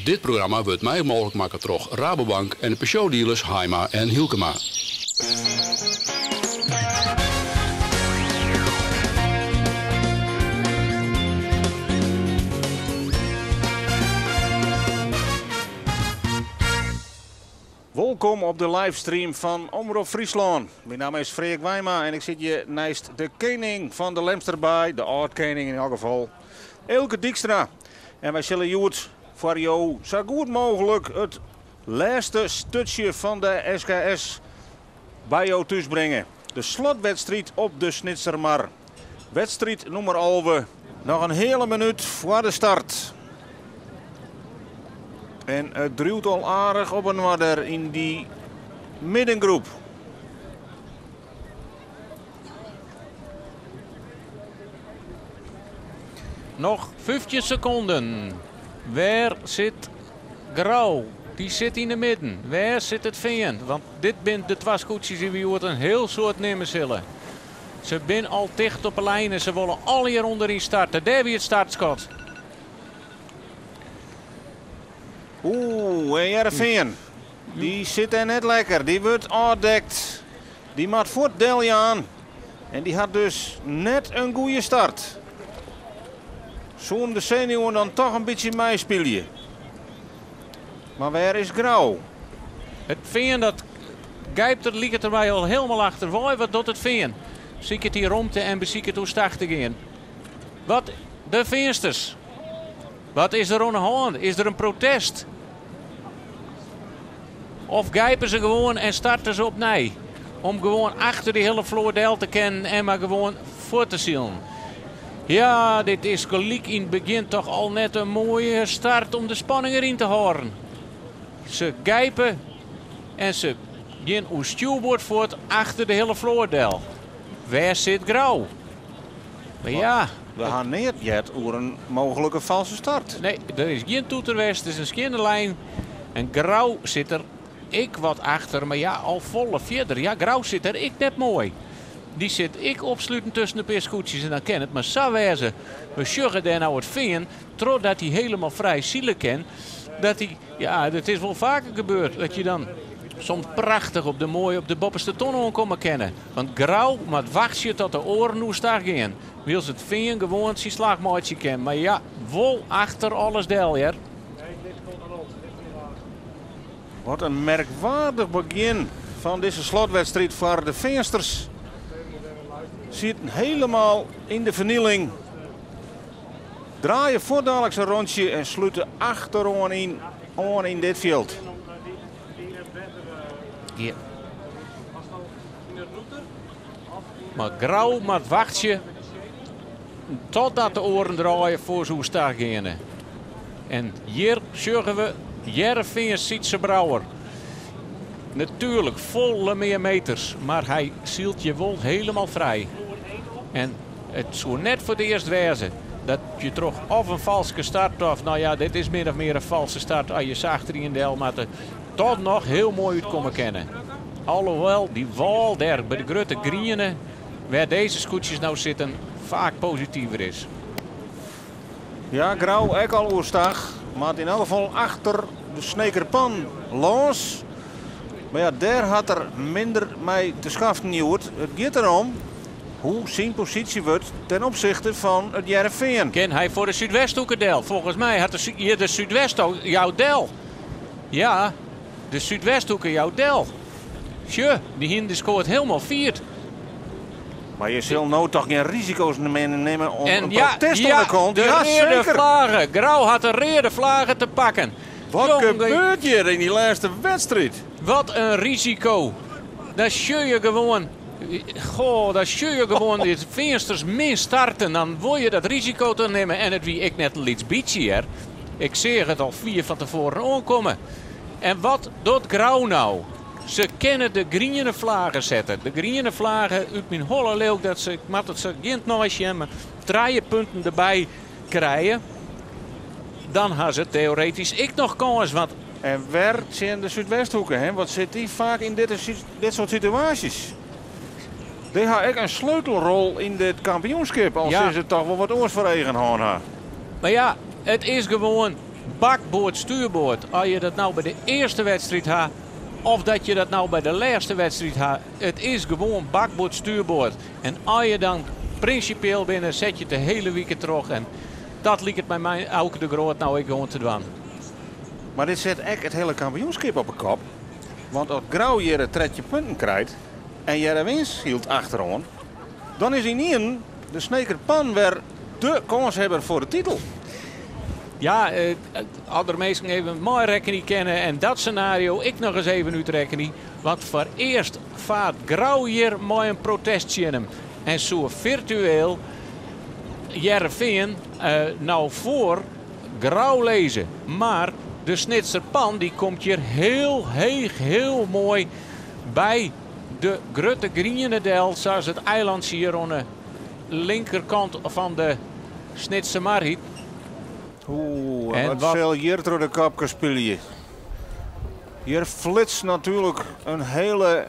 Dit programma wurdt mei mooglik makke troch Rabobank en de Peugeot-dealers Haaima en Hylkema. Wolkom op de livestream fan Omrop Fryslân. Myn namme is Freark Wijma en ik sit hjir neist de kening fan de Lemsterbaai, de âld-kening yn elk gefal, Eelke Dykstra. En wy sille hjoed foar jo sa goed mooglik it lêste sturtsje fan de SKS by jo thús bringe. De slotwedstriid op de Snitsermar. Wedstriid nûmer 11. Noch in heale minút foar de start. En it driuwt al aardich op inoar dêr yn dy middengroep. Noch 15 sekonden. Wêr sit Grou? Dy sit yn de midden. Wêr sit it Fean? Want dit binne de twa skûtsjes dy't wy hjoed in hiel soad nimme sille. Se binne al ticht op 'e lijn en se wolle allegear ûnderyn starte. Dêr wie it startskot. Oeh, en Hearrenfean, dy sit dêr net lekker. Dy wurdt ôfdekt. Dy moat fuort deljaan. En dy hat dus net in goede start. Soenen de senuwen dan toch in bytsje meispylje? Mar wêr is Grou? It Fean dat gijpt der liket der my al hielendal achterwei. Wat docht it Fean? Siket dy romte en besiket oerstach te gean. Wat de Feansters? Wat is der oan de hân? Is der in protest? Of gijpe se gewoan en starte se opnij? Om gewoan achter dy hiele float del te kinnen en mar gewoan fuort te silen. Ja, dit is gelyk yn it begjin toch al net in moaie start om de spanning deryn te hâlden. Se gijpe en se gean oer stjoerboard fuort achter de hiele float del. Wêr sit Grou? Mar ja. We ha neat heard oer in mooglike falske start. Nee, der is gjin toeter west. It is in skjinne lijn. En Grou sit der ek wat achter, mar ja, al folle fierder. Ja, Grou sit der ek net moai. Dy sit ek opsluten tusken de pear skûtsjes en dan kin it mar sa wêze. We sjogge dêr no it Fean, trochdat hy hielendal frij sile kin, dat hy, ja, it is wol faker gebeurd, dat je dan soms prachtich op de moai op de boppeste ton oankomme kinne. Want Grou moat wachtsje tot de oaren oerstach gean, wylst it Fean gewoan syn slach meitsje kin. Mar ja, wol achter alles del, hear. Wat in merkwaardich begjin fan dizze slotwedstriid foar de Feansters. Sieten hielendal yn de fernieling. Draaie fuortdaliks in rûntsje en slute achteroan yn oan yn dit fjild. Ja. Mar Grou moat wachtsje totdat de oaren draaie foar se oerstach geane. En hjir sjogge we Hearrenfean Sytze Brouwer. Natuerlik folle mear meters, mar hy sylt hjir wol hielendal frij. En it soe net foar it earst wêze dat je troch of in falske start of, no ja, dit is min of mear in falske start, as je sa achteryn del moatte, toch noch hiel moai útkomme kinne. Alhoewel dy wâl dêr by de grutte griene, wêr dizze skûtsjes no sitten, faak positiver is. Ja, Grou ek al oerstach. Moat yn elk gefal achter de Snekerpan lâns. Mar ja, dêr hat er minder mei te skaften hjoed. It giet derom hoe syn posysje wurdt ten opsichte fan it Hearrenfean. Kin hy foar de Súdwesthoeke del? Folgens my hat de, hjir de Súdwesthoek jout del. Ja, de Súdwesthoeke jout del. Sjoch, dy hienen de skoat hielendal fierd. Mar je sil no toch gjin risiko's nimme om in protest oan de kont? De Ja, reade seker. flage. Grou hat de reade flage te pakken. Wat Jonge, gebeurt hjir yn dy lêste wedstriid? Wat in risiko. Dan sjoch je gewoan, goh, dan sjoch je gewoan de Feansters min starten. Dan wol je dat risiko te nimmen. En it wie ek net in lyts bytsje, hear. Ik seach it al fier fan tefoaren oankommen. En wat docht Grou no? Se kinne de griene flage sette. De griene flage út myn holle leau ik dat se, ik moat it sa gjin neisjen, mar 3 punten derby krije. Dan ha se teoretysk ek noch kâns. Want En wer tsjin de Súdwesthoeke, hè? Wat sit dy faak yn dit, dit soart situaasjes? Dy ha ek in sleutelrol yn dit kampioenskip, al Ja. sizze se toch wol wat oars foar eagen hân ha. Mar ja, it is gewoan. Bakboard, stuurboard. As je dat nou by de earste wedstriid ha, of dat je dat nou by de lêste wedstriid ha, it is gewoan bakboard, stuurboard. En as je dan prinsipieel binne, set je it de hiele wike troch. En dat liket my mei Auke de Groot nou ek gewoan te dwaan. Mar dit set ek it hiele kampioenskip op 'e kop. Want as Grou hjir 13 punten krijt en Hearrenfean sylt achteroan, dan is ynienen de Sneker Pan wer de kânshawwer foar de titel. Ja, as der minsken even meirekkenje kinne en dat senario ek noch ris even útrekkenje. Want foarearst fart Grou hjir mei in protest tsjin him. En soe firtueel Hearrenfean nou foar Grou lizze. Mar de Snitser Pan dy komt hjir hiel heech, hiel moai by de grutte griene del, sa as it eilantsje hjir oan de linkerkant fan de Snitsermar hiet. Oeh, En wat wat sil hjir troch de kopke spylje? Hjir flitst natuerlik in hiele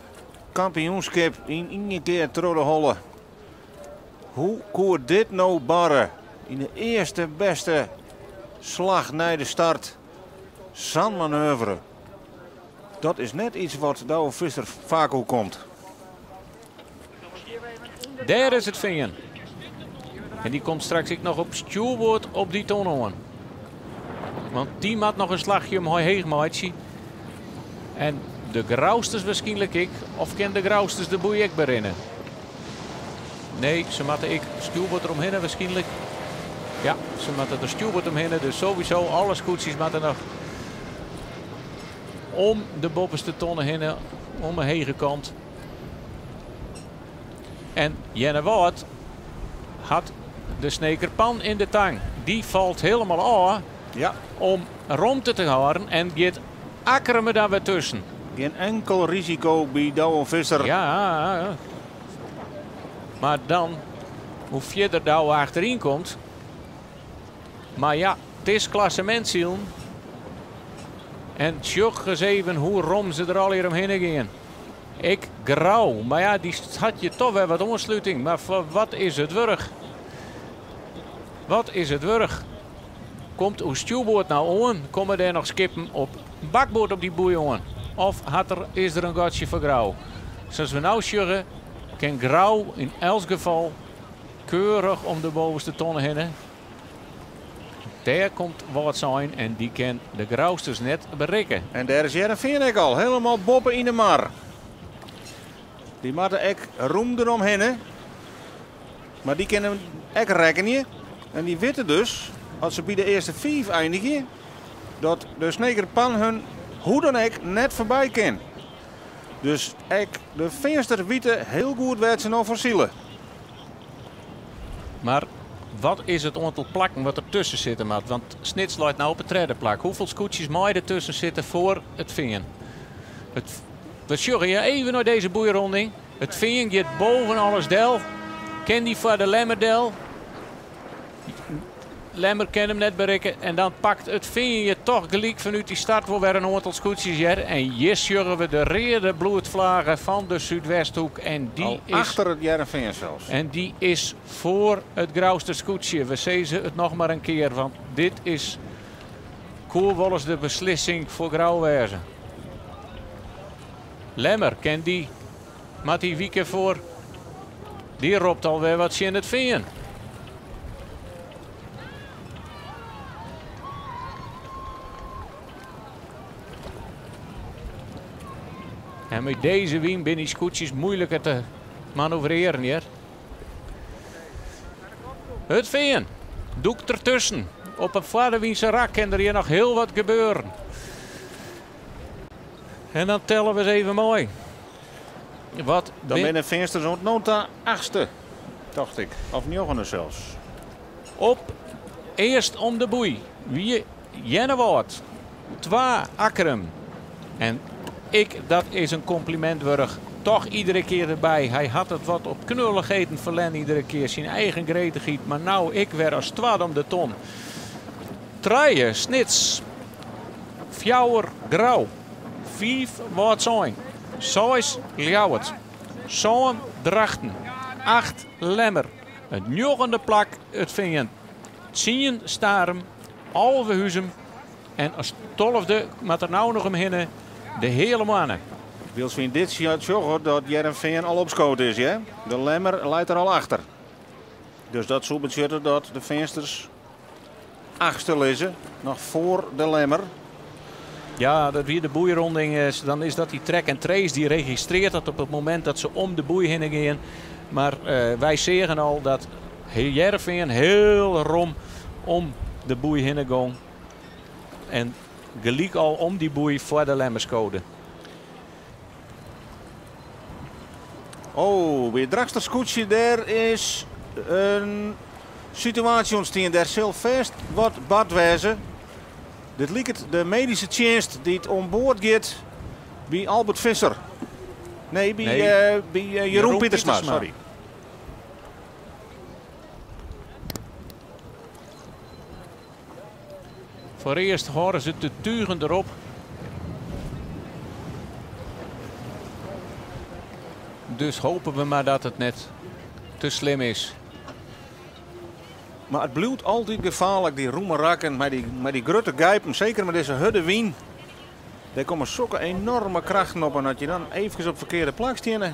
kampioenskip yn ien kear troch de holle. Hoe koe dit no barre? Yn de earste bêste slach nei de start. Sa'n manoeuvre. Dat is net yts wat Douwe Visser faak oerkomt. Dêr is it Fean. En dy komt straks ek noch op stjoerboard op dy ton oan. Want dy moat noch in slachje omheech meitsje. En de Grousters wierskynlik ek. Of kin de Grousters de boei ek berinne? Nee, se moatte ek stjoerboard deromhinne wierskynlik. Ja, se moatte der stjoerboard omhinne. Dus sowieso alle skûtsjes moatte noch om de boppeste tonne hinne, om de hege kant. En Earnewâld hat de Sneker Pan yn de tang. Dy falt hielendal ôf om romte te hâlden en giet Akkrum der dan wer tusken. Gjin inkel risiko by Douwe Visser. Ja, mar dan, hoe fierder Douwe achteryn komt. Mar ja, it is klassemintsilen. En sjoch ris even hoe rom se der allegear omhinne gean. Ek Grou, mar ja, dy hat je dochs wer wat oansluting. Mar foar wat is it wurdich? Wat is it wurdich? Komt oer stjoerboard nou oan? Komme dêr noch skippen op bakboard op dy boei oan? Of is der in gatsje foar Grou? Sa as we no sjogge, kin Grou yn elts gefal keurich om de bovenste tonne hinne. Dêr komt Wâldsein en dy kin de Grousters net berikke. En dêr is Hearrenfean ek al, hielendal boppe yn de mar. Dy moatte ek rûm deromhinne. Mar dy kinne ek rekkenje. En dy witte dus, as se by de earste 5 einigje, dat de Sneker Pan hun hoe dan ek net foarby kin. Dus ek de Feansters witte hiel goed wêr't se no foar sile. Mar wat is it oantal plakken wat der tusken sitte moat? Want Snits leit no op it tredde plak. Hoefolle skûtsjes meie der tusken sitte foar it Fean? We sjogge hjir even nei dizze boeironding. It Fean giet boven alles del. Kin dy foar de Lemmer del? Lemmer kin him net berikke. En dan pakt it Fean je dochs gelyk fanút dy start wol wer in oantal skûtsjes hjir. En hjir sjogge we de reade bloedflagge fan de Súdwesthoek. En dy Al is achter it Hearrenfean sels. En dy is foar it Grouster skûtsje. We sizze it noch mar in kear, want dit is koe wolris de beslissing foar Grou wêze. Lemmer, ken dy? Moat dy wike foar? Dy ropt alwer wat tsjin it Fean. En mei dizze wyn binne dy skûtsjes muoiliker te manoeuvrearjen hjir. It Fean dûkt dertusken. Op in foardewynse rak kin der hjir noch hiel wat gebeuren. En dan telle we ris even mei. Wat Dan binne de Feansters oant no ta 8e, tocht ik. Of njoggende sels. Op earst om de boei wie Earnewâld, 2 Akkrum. En ik, dat is in kompliment wurdich. Dochs iedere kear derby. Hy hat it wat op knullichheden ferlern iedere kear. Syn eigen gretichheid. Mar no ek wer as twadde om de ton. 3 Snits. 4 Grou. 5 Wâldsein. 6 Ljouwert. 7 Drachten. 8 Lemmer. It njoggende plak it Fean. 10 Starum. 11 Huzum. En as tolfde moat der no noch omhinne de Heale Moanne. Wylst we yn dit sjogge dat Hearrenfean al opskood is, hear. De Lemmer leit der al achter. Dus dat soe betsjutte dat de Feansters achtste lizze, noch foar de Lemmer. Ja, dat wie de boeironding. Dan is dat dy track and trace, dy registrearret dat op it momint dat se om de boei hinne gean. Mar wy seagen al dat Hearrenfean hiel rom om de boei hinne gong. En gelyk al om dy boei foar de Lemmer skode. Oh, by it Drachtster skûtsje dêr is in situaasje ûntstien. Dêr sil fêst wat bard wêze. Dit liket de medyske tsjinst dy't oan board giet by Albert Visser. Nee, by, Nee. by Jeroen Jeroen Pietersma, Pietersma. sorry. Foarearst hâlde se de tugen derop. Dus hoopje we mar dat it net te slim is. Mar it bliuwt altyd gefaarlik, dy romme rakken mei dy grutte gijpen. Seker mei dizze hurde wyn. Dêr komme sokke enoarme krachten op en as je dan eefkes op it ferkearde plak steane.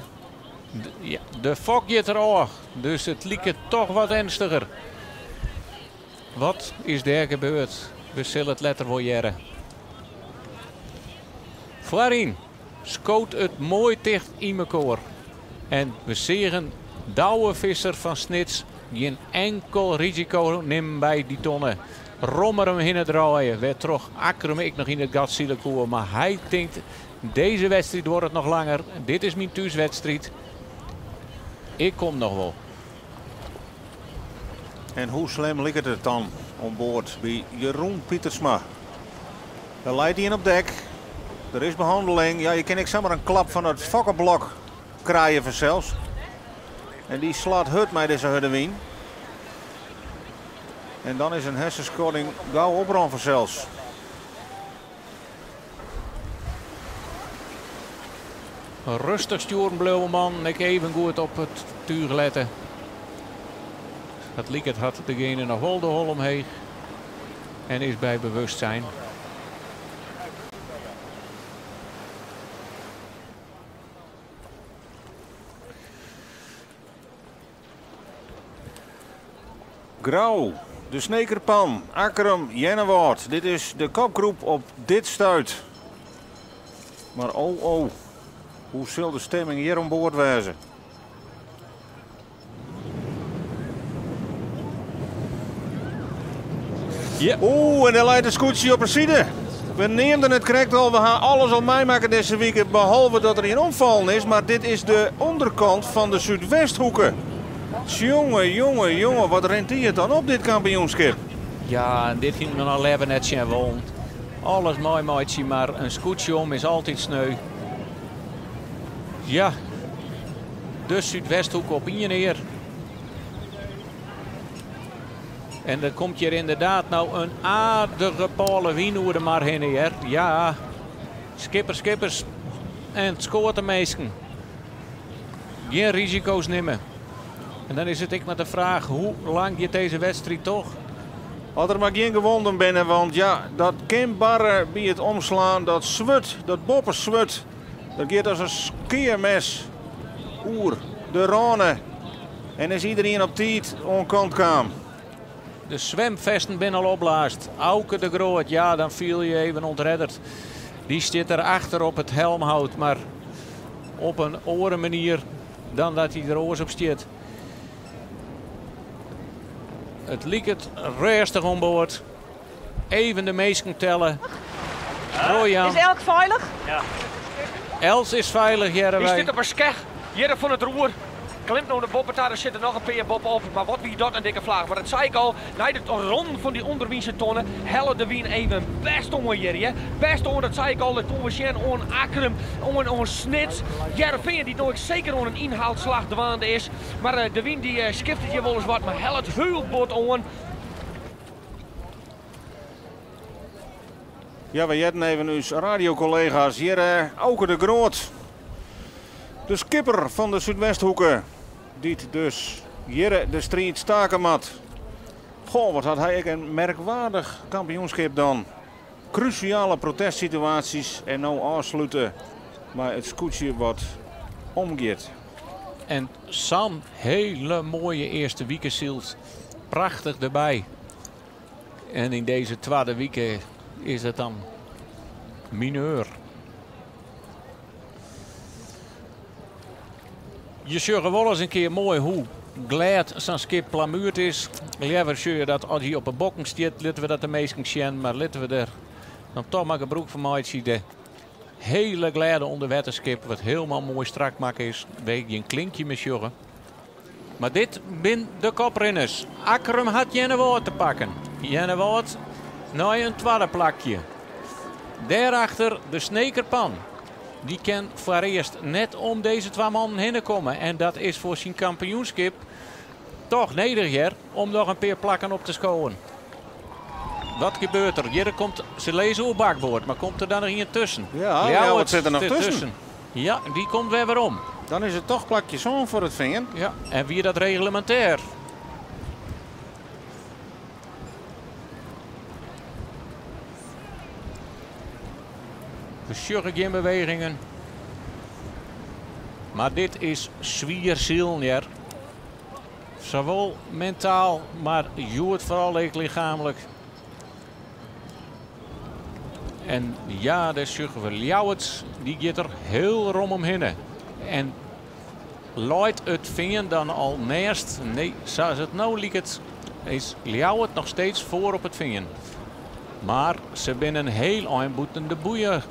Ja, de fok giet derôf, dus it liket toch wat earnstiger. Wat is dêr gebeurd? We sille it letter wol hearre. Foaryn skoot it moai ticht yn mekoar. En we seagen Douwe Visser fan Snits gjin inkel risiko nimmen by dy tonne. Rommer omhinne draaie, wêrtroch Akkrum ek noch yn it gat sile koe. Mar hy tinkt, dizze wedstriid duorret noch langer. Dit is myn thúswedstriid. Ik kom noch wol. En hoe slim liket it dan oan board by Jeroen Pietersma? Der leit ien op dek. Der is behanneling. Ja, je kin ek samar in klap fan it fokkeblok krije fansels. En dy slacht hurd mei dizze hurde wyn. En dan is in hersenskodding gau oprûn fansels. Rêstich stjoeren bliuwe man. Ek even goed op it túch lette. It liket hat degene noch wol de holle omheech. En is by bewustzijn. Grou, de Snekerpan, Akkrum, Earnewâld. Dit is de kopgroep op dit stuit. Mar oh oh, hoe sil de stimming hjir oan board wêze? Ja. Oeh, en dêr leit it skûtsje op 'e side. We neamden it krekt al, we ha alles al meimakke dizze wike, behalve dat der ien omfallen is. Mar dit is de ûnderkant fan de Súdwesthoeke. Jonge, jonge, jonge, wat rint dy it dan op, dit kampioenskip? Ja, en dit hiene we noch leaver net sjen wollen. Alles meimeitsje, mar in skûtsje om is altyd sneu. Ja, de Súdwesthoeke op ien ear. En der komt hjir ynderdaad no in aardige pôle wyn oer de mar hinne, hear. Ja, skippers, skippers en skoate minsken. Gjin risiko's nimme. En dan is it ek mar de fraach, hoe lang giet dizze wedstriid toch? As der mar gjin gewonden binne, want ja, dat kin barre by it omslaan. Dat swurd, dat boppeswurd, dat giet as in skearmes oer de râne. En is iderien op tiid oan kant kaam. De swimfesten binne al opblaasd. Auke de Groot, ja, dan fiel je even ûntredderd. Dy stiet der achter op it helmhout, mar op in oare manier dan dat hy der oars op stiet. It liket rêstich oan board. Even de minsken telle. Rojan. Is elk feilich? Ja. Els is feilich, hearre Dy wy. stiet op 'e skech, hjir fan it roer. Klimt no nei boppe ta, der sitte noch in pear boppe-op. Mar wat wie dat in dikke flaach. Mar dat sei ik al, nei it ronnen fan dy ûnderwynse tonne helle de wyn even bêst oan hjir. Hear. Bêst oan, dat sei ik al, dat koene we sjen oan Akkrum, oan Snits. Hearrenfean, dy't no ek seker oan in ynhaalslach dwaande is. Mar de wyn dy skiftet hjir wolris wat, mar hellet hiel bot oan. Ja, we hearden even ús radiokollega's. Hjir Auke de Groot, de skipper fan de Súdwesthoeke, dy't dus hjir de striid stake moat. Goh, wat hat hy ek in merkwaardich kampioenskip dan. Krusiale protestsituaasjes en no ôfslute mei it skûtsje wat omgiet. En sa'n hele moaie earste wike syld. Prachtich derby. En yn dizze twadde wike is it dan mineur. Je sjogge wolris in kear moai hoe glêd sa'n skip plamuerd is. Leaver sjogge je dat as hy op 'e bokken stiet, litte we dat de minsken sjen. Mar litte we der dan toch mar gebrûk fan meitsje. De hele glêde ûnderwetterskip, wat hielendal moai strak makke is, wêr't je gjin klinkje mear sjogge. Mar dit binne de koprinners. Akkrum hat Earnewâld te pakken. Earnewâld nei in twadde plakje. Dêrachter de Snekerpan. Dy kin foarearst net om dizze twa mannen hinne komme. En dat is foar syn kampioenskip toch nedich hear, om noch in pear plakken op te skowen. Wat gebeurt der? Hjir komt, se lizze oer bakboard, mar komt der dan noch ien tusken? Ja, Ljouwert sit der noch tusken. Ja, dy komt wer werom. Dan is it toch plakje sân foar It Fean. Ja, en wie dat reglemintêr? We sjogge gjin bewegingen. Mar dit is swier silen hear. Sawol mentaal, mar hjoed foaral ek lichaamlik. En ja, dêr sjogge we Ljouwert. Dy giet der hiel rom omhinne. En leit It Fean dan al nêst? Nee, sa as it no liket is Ljouwert noch steeds foar op It Fean. Mar se binne in hiel ein bûten de boeien.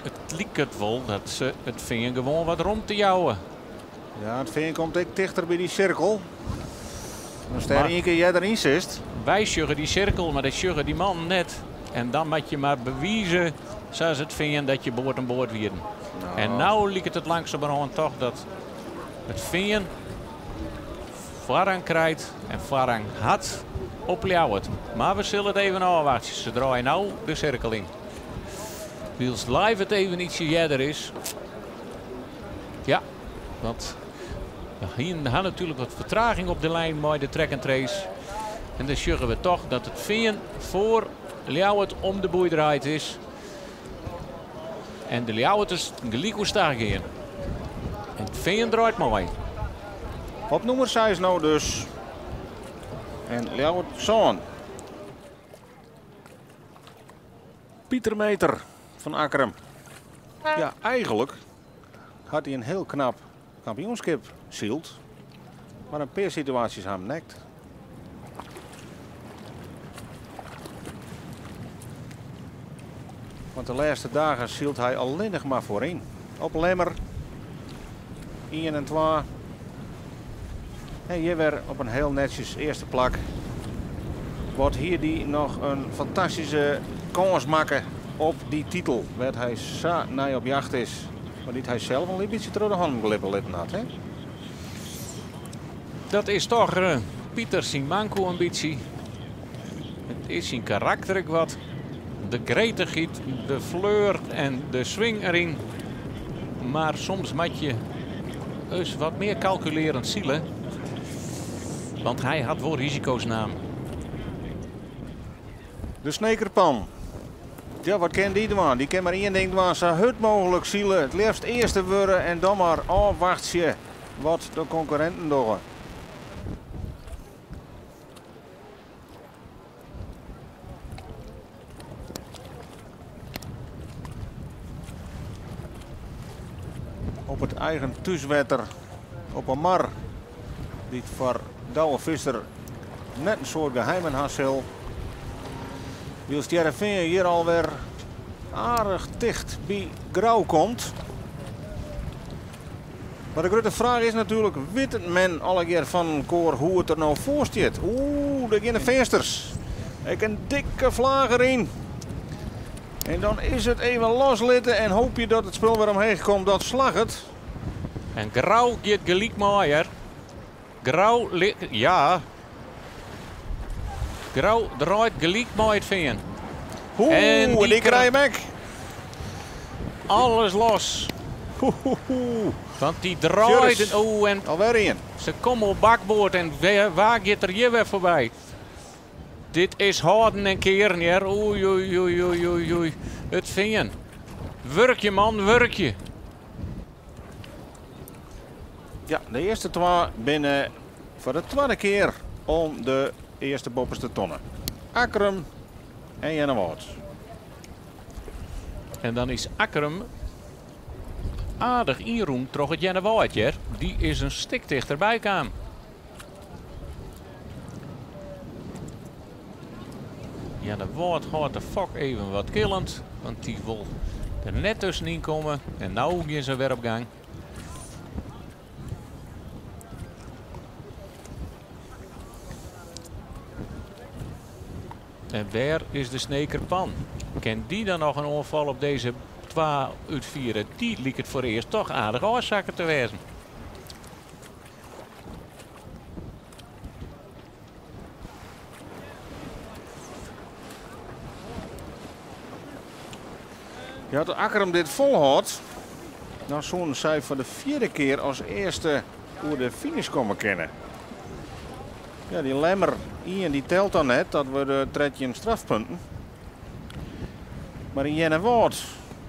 It liket wol dat se It Fean gewoan wat romte jouwe. Ja, It Fean komt ek tichter by dy sirkel. As dêr ien kear earder yn sitst. Wy sjogge dy sirkel, mar dy sjogge dy mannen net. En dan moat je mar bewize, sa as It Fean, dat je board oan board wienen. En no liket it langsumerhân toch dat It Fean foarrang krijt en foarrang hat op Ljouwert. Mar we sille it even ôfwachtsje. Se draaie no de sirkel yn. Wylst live it even ytsje earder is. Ja, want we hienen ha natuerlik wat fertraging op de lijn mei de track and trace. En dan sjogge we toch dat It Fean foar Ljouwert om de boei draaid is. En de Ljouwerters gelyk oerstach gean. En It Fean draait mei. Op nûmer 6 no dus. En Ljouwert sân. Pieter Meter fan Akkrum. Ja, eigenlik hat hy in hiel knap kampioenskip syld. Mar in pear situaasjes ha him nekt. Want de lêste dagen sylt hy allinnich mar foaryn. Op Lemmer ien en twa. En hjir wer op in hiel netsjes earste plak. Wat hie dy noch in fantastyske kâns makke op dy titel, wêr't hy sa nei op jacht is, mar dy't hy sels al in bytsje troch de hannen glippe litten hat. Hè? Dat is toch Pieter syn manko in bytsje. It is syn karakter ek wat. De gretichheid, de fleur en de swing deryn. Mar soms moat je ris wat mear kalkulearjend sile. Want hy hat wol risiko's naam. De Snekerpan. Ja, wat kin dy dwaan? Dy kin mar ien ding dwaan, sa hurd mooglik sile, it leafst earste wurde en dan mar ôfwachtsje wat de konkurrinten dogge. Op it eigen thúswetter op 'e mar, dy't foar Douwe Visser net in soad geheimen ha sil. Wylst Hearrenfean hjir alwer aardich ticht by Grou komt. Mar de grutte fraach is natuerlik, wit men allegear fan elkoar hoe it der no foar stiet? Oeh, dêr gean de Feansters. Ek in dikke flaach deryn. En dan is it even loslitte en hoopje dat it spul wer omheech komt. Dat slagget. En Grou giet gelyk mei, hear. Grou, ja. Grou draait gelyk mei It Fean. Oeh, en dy krije him ek. Alles los. Hoehoehoe. Want dy draaiden. Oh, en Alwer ien. Se komme op bakboard en wa giet der hjir wer foarby? Dit is hâlden en kearen hear. Oei oei oei oei oei oei. It Fean. Wurkje man, wurkje. Ja, de earste twa binne foar de twadde kear om de earste boppeste tonne. Akkrum en Earnewâld. En dan is Akkrum aardich ynrûn troch it Earnewâld hear. Dy is in stik tichterby kaam. Earnewâld hâldt de fok even wat killend, want dy wol der net tuskenyn komme. En no gean se wer op gang. En wêr is de Sneker Pan? Kin dy dan noch in oanfal op dizze twa útfiere? Dy liket foarearst toch aardich ôfsakke te wêzen. Ja, as Akkrum dit folhâldt, dan soene sy foar de fjirde kear as earste oer de finish komme kinne. Ja, dy Lemmer ien dy telt dan net, dat wurde 13 strafpunten. Mar yn Earnewâld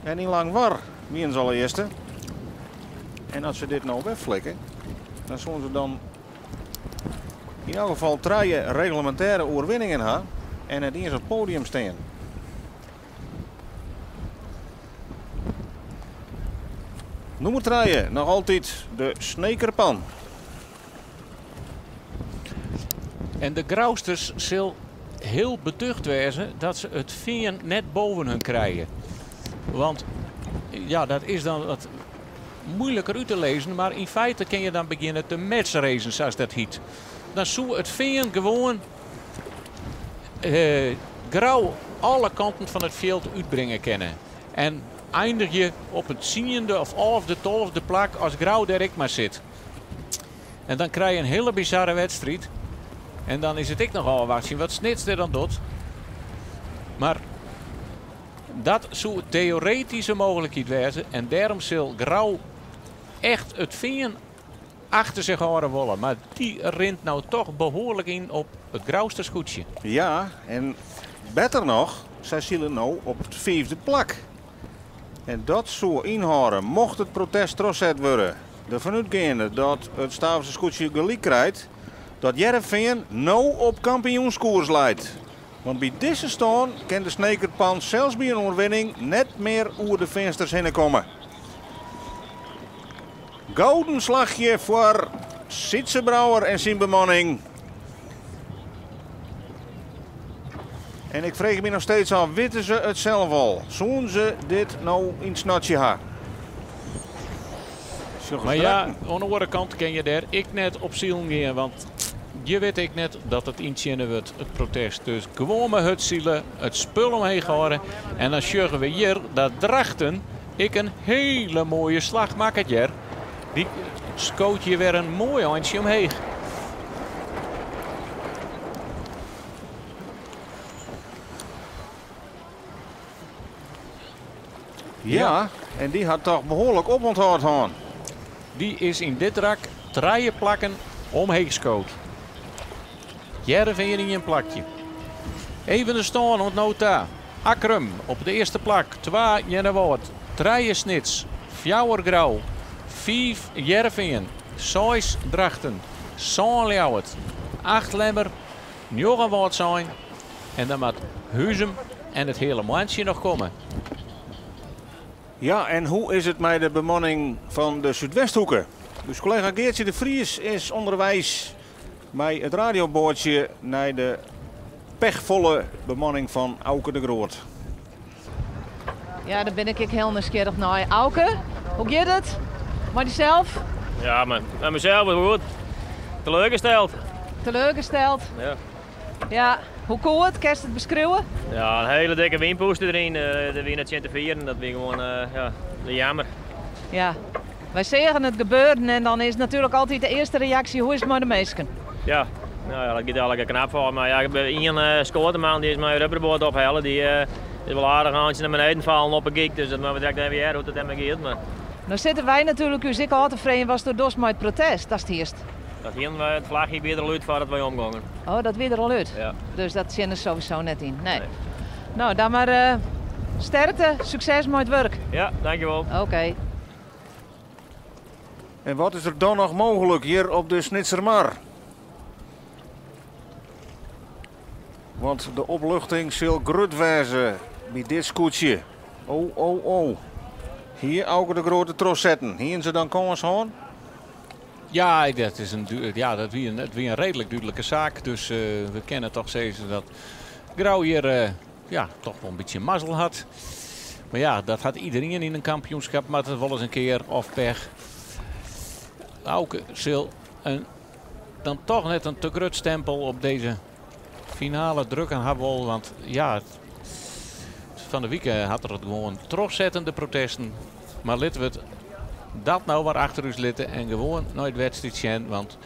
en yn Langwar wiene se al earste. En as se dit no wer flikke, dan soene se dan yn elk gefal trije reglemintêre oerwinningen ha en net iens op it podium stean. Nûmer trije, noch altyd de Snekerpan. En de Grousters sil hiel betucht wêze dat se it Fean net boven hun krije. Want ja, dat is dan wat moeiliker út te lizzen, mar yn feite kin je dan begjinne te matchracen, sa't dat hyt. Dan soe it Fean gewoan Grou alle kanten fan it fjild útbringe kinne. En eindigje op it tsiende of alfde, tolfde plak as Grou dêr ek mar sit. En dan krije je in hiele bizarre wedstriid. En dan is it ek noch ôfwachtsjen wat Snits der dan docht. Mar dat soe teoretysk in mooglikheid wêze. En dêrom sil Grou echt it Fean achter sich hâlde wolle. Mar dy rint no toch behoarlik yn op it Grouster skûtsje. Ja, en better noch, sy sile no op it fiifde plak. En dat soe ynhâlde, mocht it protest trochset wurde, derfan útgeande dat it Staverse skûtsje gelyk krijt, dat Hearrenfean no op kampioenskoers leit. Want by dizze stân kin de Snekerpan sels by in oerwinning net mear oer de Feansters hinne komme. Gouden slachje foar Sytze Brouwer en syn bemanning. En ik freegje my noch steeds ôf, witte se it sels al? Soene se dit no yn it snotsje ha? Mar ja, oan de oare kant kin je dêr ek net op silen gean, want je witte ek net dat it yntsjinne wurdt, it protest. Dus gewoan mar hurd sile, it spul omheech hâlde. En dan sjogge we hjir dat Drachten ek in hiele moaie slach makket hjir. Dy skoot hjir wer in moai eintsje omheech. Ja, en dy hat toch behoarlik opûnthâld hân. Dy is yn dit rak trije plakken omheech skood. Hearrenfean ien plakje. Even de stân oant no ta. Akkrum op it earste plak, twa Earnewâld, trije Snits, fjouwer Grou, fiif Hearrenfean, seis Drachten, sân Ljouwert, acht Lemmer, njoggen Wâldsein en dan moat Huzum en it Heale Moantsje noch komme. Ja, en hoe is it mei de bemanning fan de Súdwesthoeke? Us kollega Geartsje de Vries is ûnderweis mei it radioboatsje nei de pechfolle bemanning fan Auke de Groot. Ja, dêr bin ik ek hiel nijsgjirrich nei. Auke, hoe giet it mei dysels? Ja, mei mysels wol goed. Teleurgesteld. Teleurgesteld? Ja. Ja, hoe koe it? Kinst it beskriuwe? Ja, in hiele dikke wynpûster deryn. Der wie net tsjin te fieren. Dat wie gewoan ja, jammer. Ja, wy seagen it gebeuren en dan is natuerlik altyd de earste reaksje, hoe is it mei de minsken? Ja, no ja, dat giet allegear knap foar. Mar ja, ien skoateman dy is mei in rubberboat ophelle. Dy is wol aardich in eintsje nei beneden fallen op 'e gyk. Dus dat moatte we direkt even hearre hoe't it dêrmei giet. Mar... No sitte wy natuerlik ús ek ôf te freegjen watsto dochst mei it protest datst hiest. Dat hienen wy, it flachje wie der al út foardat wy omgongen. Oh, dat wie der al út? Ja. Dus dat tsjinne sowieso net yn. Nee. No, dan mar sterkte, sukses mei it wurk. Ja, dankjewol. Oké. En wat is der dan noch mooglik hjir op de Snitsermar? Want de opluchting sil grut wêze by dit skûtsje. O, o, o. Hie Auke de Groot it trochsetten, hienen se dan kâns hân? Ja, dat, is in, ja, dat wie in, it wie in reedlik dúdlike saak. Dus we kinne toch sizze dat Grou hjir ja, toch wol in bytsje mazzel hat. Mar ja, dat hat iderien yn in kampioenskip, moat it wolris in kear of pech. Auke sil in, dan toch net in te grut stempel op dizze finale drukken ha wol. Want ja, fan de wike hat er it gewoan trochsetten, de protesten. Mar litte we it dat no mar achter ús litte en gewoan nei it wedstriid sjen. Want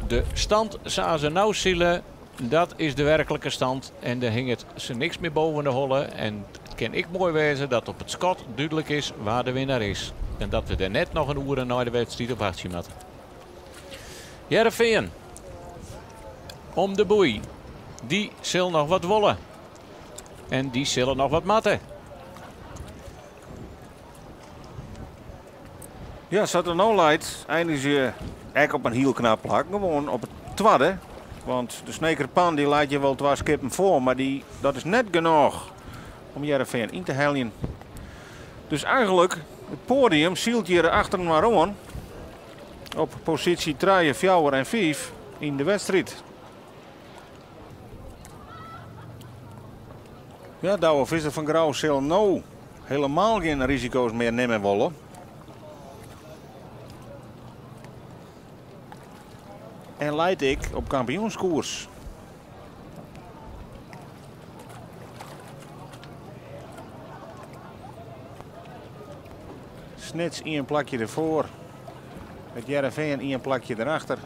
de stand sa se no sile, dat is de werklike stand. En der hinget se niks mear boven de holle. En it kin ek moai wêze dat op it skot dúdlik is wa de winner is. En dat we der net noch in oere nei de wedstriid op wachtsje moatte. Hearrenfean om de boei. Dy sil noch wat wolle. En dy sille noch wat moatte. Ja, sa't it no leit, einigje se ek op in hiel knap plak. Gewoan op it twadde. Want de Sneker Pan dy leit hjir wol twa skippen foar, mar dy, dat is net genôch om Hearrenfean yn te heljen. Dus eigenlik, it poadium sylt hjir achter inoar oan op posysje trije, fjouwer en fiif yn de wedstriid. Ja, Douwe Visser fan Grou sil no helemaal gjin risiko's mear nimme wolle. En leit ek op kampioenskoers. Snits ien plakje derfoar. It Hearrenfean ien plakje derachter.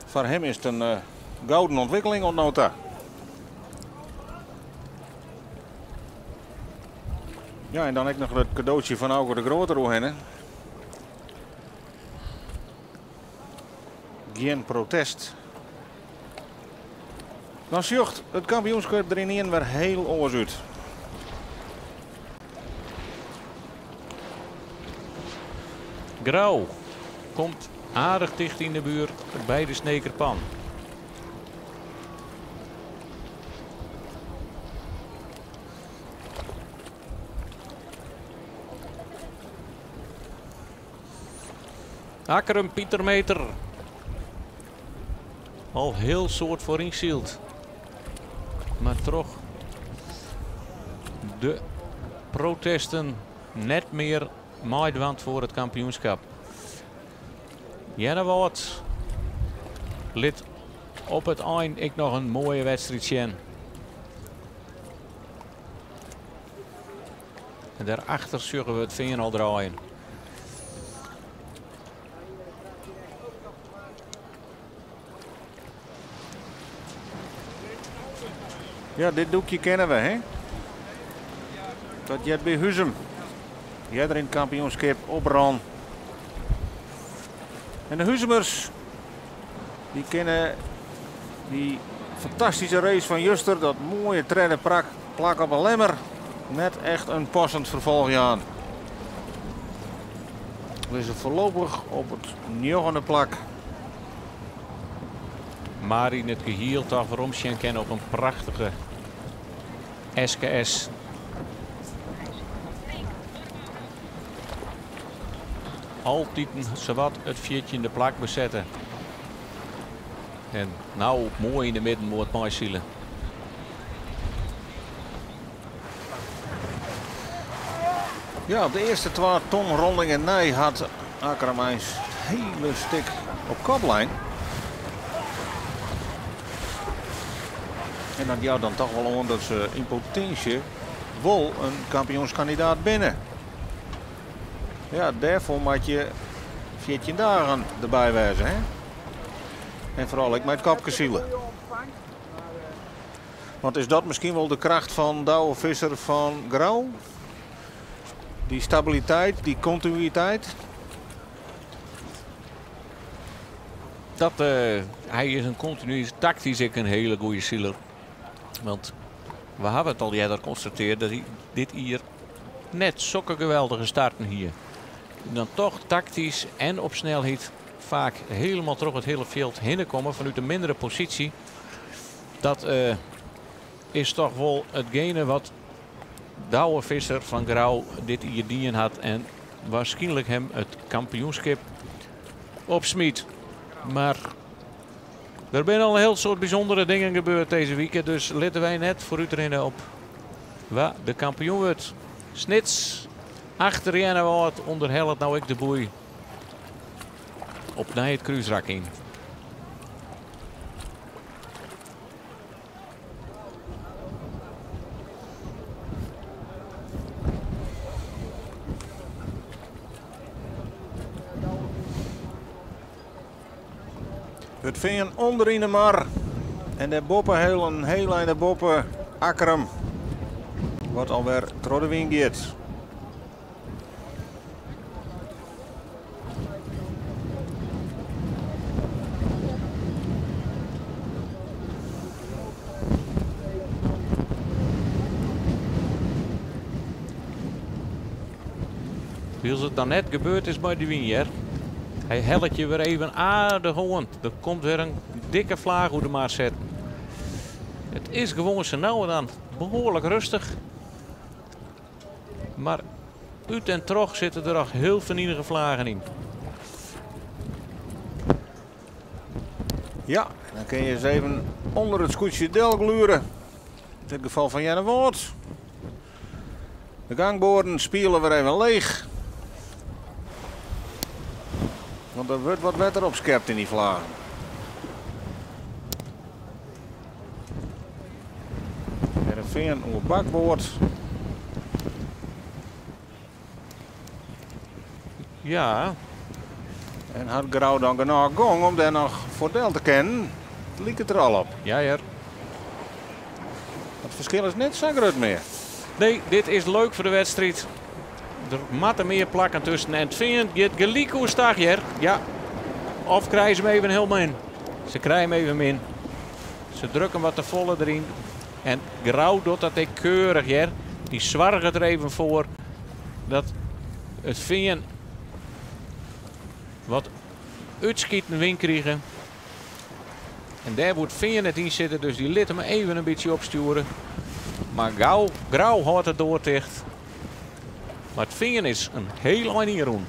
Foar him is it in gouden ûntwikkeling oant no ta. Ja, en dan ek noch it kadootsje fan Auke de Groot deroerhinne. Gjin protest. Dan sjocht it kampioenskip der ynienen wer hiel oars út. Grou komt aardich ticht yn de buert by de Sneker Pan. Akkrum Pieter Meter. Al hiel soad foaryn syld. Mar troch de protesten net mear meidwaan foar it kampioenskip. Earnewâld lit op it ein ek noch in moaie wedstriid sjen. En dêrachter sjogge we it Fean al draaien. Ja, dit doekje kenne we, hè? Dat heart by Huzum. Earder yn it kampioenskip oprûn. En de Huzumers, dy kinne dy fantastyske race fan juster, dat moaie tredde plak op 'e Lemmer, net echt in passend ferfolch jaan. Lizze foarlopich op it njoggende plak. Mar yn it gehiel toch werom sjen kinne op in prachtige SKS. Altiten sawat it fjirtjinde plak besette. En no moai yn de middenmoat meisile. Ja, op de earste twa tonrondingen nei hat Akkrum eins it hiele stik op kop lein. En dat jout dan toch wol oan dat se yn potinsje wol in kampioenskandidaat binne. Ja, dêrfoar moat je 14 dagen derby wêze, hè? En foaral ek mei it kopke sile. Want is dat miskien wol de kracht fan Douwe Visser fan Grou? Die stabiliteit, die continuïteit. Dat, hy is in kontinu taktysk ek in hiele goede siler. Want we hawwe it al earder konstatearre dat hy dit jier net sokke geweldige starten hie. Dan toch taktysk en op snelheid faak hielendal troch it hiele fjild hinne komme fanút in mindere posysje. Dat is toch wol itgene wat Douwe Visser fan Grou dit jier dien hat en wierskynlik him it kampioenskip opsmyt. Mar der binne al in hiel soad bysûndere dingen gebeurd dizze wike, dus litte wy net foarútrinne op wa de kampioen wurdt. Snits achter Earnewâld ûnderhellet no ek de boei opnij it krúsrak yn. It Fean ûnder yn de mar en dêrboppe heel in heel ein dêrboppe Akkrum, wat alwer troch de wyn giet. Wylst it dan net gebeurd is by de wyn, hear. Hy hellet je wer even aardich oan. Der komt wer in dikke flaach oer de mar setten. It is gewoan sa no en dan behoarlik rêstich. Mar út en troch sitte der noch hiel fernidige flagen yn. Ja, dan kinne je ris even ûnder it skûtsje delgluure. Yn dit gefal fan Earnewâld. De gangboarden spiele wer even leech. Want der wurdt wat wetter opskept yn dy flagen. Hearrenfean oer bakboard. Ja. En hat Grou dan genôch gong om dêr noch foar del te kinnen? It liket der al op. Ja, hear. It ferskil is net sa grut mear. Nee, dit is leuk foar de wedstriid. Der moatte mear plakken tusken. En it Fean giet gelyk oerstach, hear. Ja. Of krije se him even hiel min. Se krije him even min. Se drukke him wat te folle deryn. En Grou docht dat ek keurich, hear. Dy soarget der even foar dat it Fean wat útskiten wyn krige. En dêr woe it Fean net yn sitte, dus dy lit him even in bytsje opstjoere. Mar gau, Grou hâldt de doar ticht. Mar it Fean is in hiel ein ynrûn.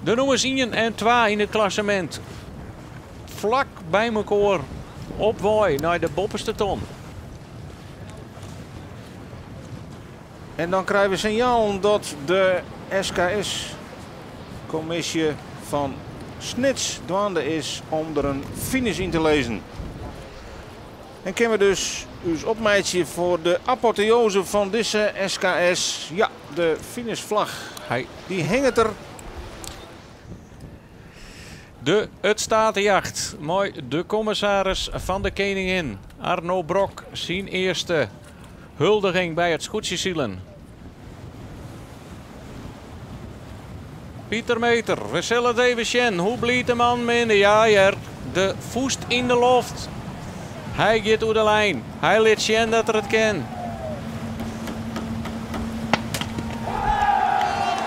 De nûmers ien en twa yn it klassemint. Flak by mekoar op wei nei de boppeste ton. En dan krije we sinjalen dat de SKS-kommisje fan Snits dwaande is om der in finish yn te lizzen. En kinne we dus ús opmeitsje foar de apoteoze fan dizze SKS. Ja, de finishflach, Hy dy hinget der. De It Statejacht mei de kommissaris fan de Keningin, Arno Brok, syn earste huldiging by it skûtsjesilen. Pieter Meeter, we sille it even sjen. Hoe bliid de man binne. Ja hear, de fûst yn de loft. Hy giet oer de lijn. Hy lit sjen dat er it kin.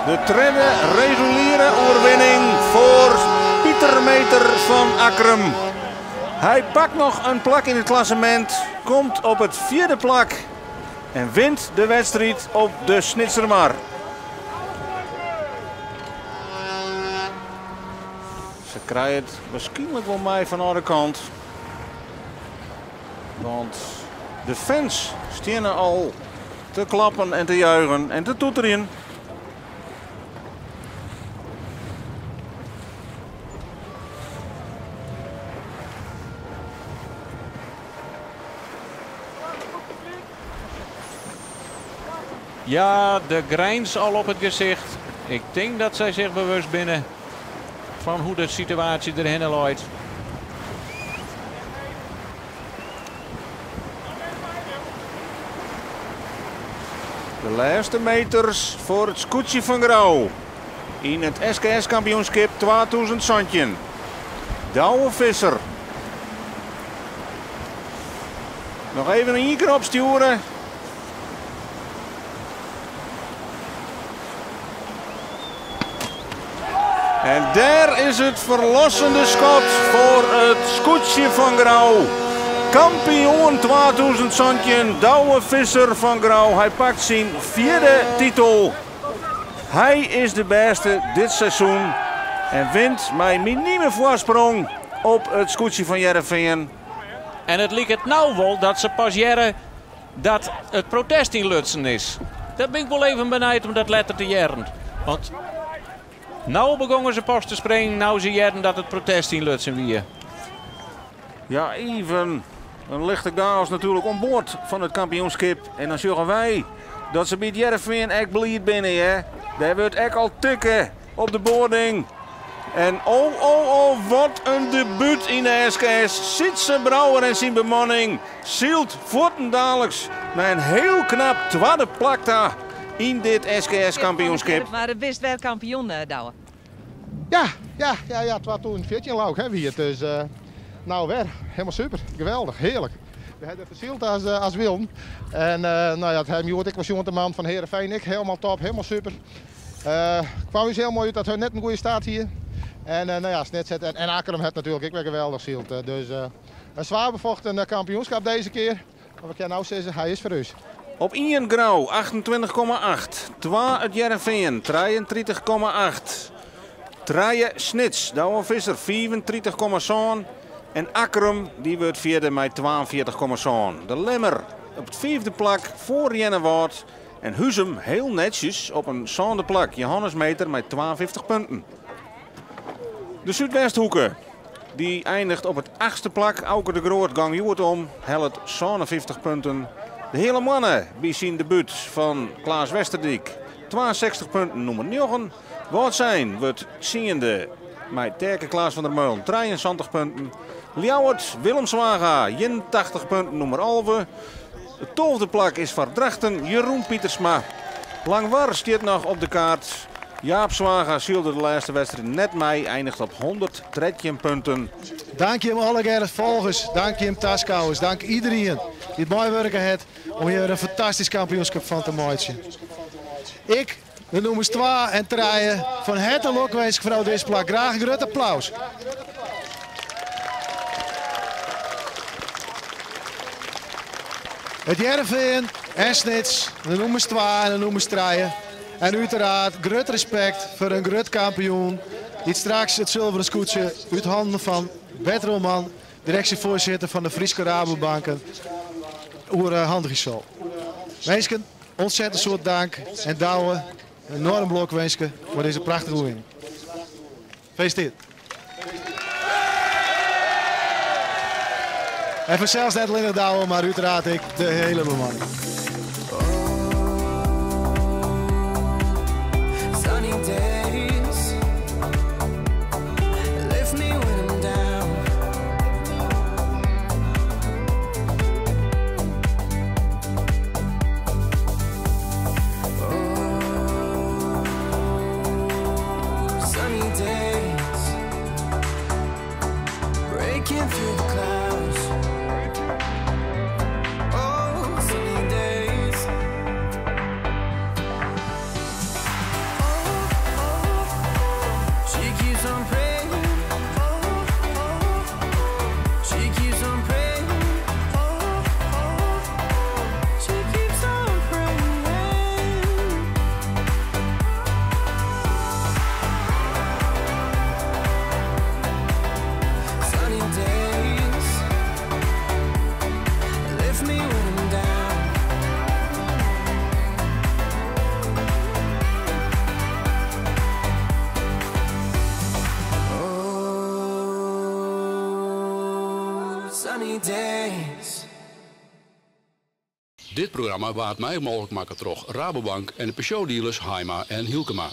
De tredde reguliere oerwinning foar Pieter Meeter fan Akkrum. Hy pakt noch in plak yn it klassemint, komt op it fjirde plak en wint de wedstriid op de Snitsermar. Se krije it wierskynlik wol mei fan de kant. Want de fans steane al te klappen en te juichen en te toeterjen. Ja, de grijns al op it gesicht. Ik tink dat sy sich bewust binne fan hoe't de situaasje derhinne leit. De lêste meters foar it skûtsje fan Grou yn it SKS-kampioenskip 2017. Douwe Visser. Noch even ien kear opstjoere. En dêr is it ferlossende skot foar it skûtsje fan Grou. Kampioen 2017, Douwe Visser fan Grou. Hy pakt syn fjirde titel. Hy is de bêste dit seizoen en wint mei minime foarsprong op it skûtsje fan Hearrenfean. En it liket no wol dat se pas hearre dat it protest ynlutsen is. Dêr bin ik wol even benijd om dat letter te hearren. Want no begongen se pas te springen, no se hearden dat it protest ynlutsen wie. Ja, even in lichte chaos natuerlik oan board fan it kampioenskip. En dan sjogge wy dat se by it Hearrenfean ek bliid binne. Hè? Dêr wurdt ek al tikke op de boarding. En oh, oh, oh, wat in debút yn de SKS. Sytze Brouwer en syn bemanning sylt fuortendaliks nei in hiel knap twadde plak ta yn dit SKS-kampioenskip. Mar bist wer kampioen, Douwe? Ja, ja, ja, ja, 2014 leau ik, hè, wie it. Dus no wer, hielendal super, geweldich, hearlik. We hawwe der fersyld as wylden. En no ja, it ha hjoed ek wol sjoen, de man fan Heerenveen ek hielendal top, hielendal super. Kwam ús hiel moai út dat hy net in goede start hie. En no ja, Snits en Akkrum hat natuerlik ek wer geweldich syld. Dus in swaar befochten kampioenskip dizze kear. Mar we kinne no sizze, hy is foar ús. Op ien Grou 28,8, twa it Hearrenfean 33,8, trije Snits, Douwe Visser 35,7 en Akkrum dy wurdt fjirde mei 42,7. De Lemmer op it fiifde plak foar Earnewâld en Huzum hiel netsjes op in sânde plak, Johannes Meter mei 52 punten. De Súdwesthoeke dy einiget op it achtste plak. Auke de Groot gong hjoed om, hellet 57 punten. De Heale Moanne by syn debút fan Klaas Westerdyk, 62 punten, nûmer 9. Wâldsein wurdt tsiende mei Terke Klaas van der Meulen, 73 punten. Ljouwert, Willem Zwaga, 81 punten, nûmer 11. It tolfde plak is foar Drachten, Jeroen Pietersma. Langwar stiet noch op de kaart. Jaap Zwaga sylde de lêste wedstriid net mei, einiget op 113 punten. Dank jim allegearre folgers, dank jim taskôgers, dank iderien dy't meiwurke hat om hjir in fantastysk kampioenskip fan te meitsjen. Ik, de nûmers 2 en 3, fan herte lokwinsk fanôf dizze plak. Graach in grut applaus. It Hearrenfean en Snits, de nûmers 2 en de nûmers 3. En uiteraard grut respekt foar in grut kampioen dy't straks it sulveren skûtsje út hannen fan Bert Roman, direksjefoarsitter fan de Fryske Rabobanken, oerhandigje sil. Minsken, ontzettend soad dank en Douwe, enoarm lokwinske foar dizze prachtige oerwinning. Gefeliciteerd. En fansels net allinnich Douwe, mar uiteraard ek de hiele bemanning. Sunny days lift me when I'm down. Oh, sunny days breaking through the clouds. Oh, sunny days. Oh, oh, she keeps on praying. Oh, oh, she keeps on praying. Oh, oh, she keeps on praying. Sunny days lift me when I'm down. Oh, sunny days. Dit programma waard mei mooglik makke troch Rabobank en de Peugeot dealers Haima en Hielkema.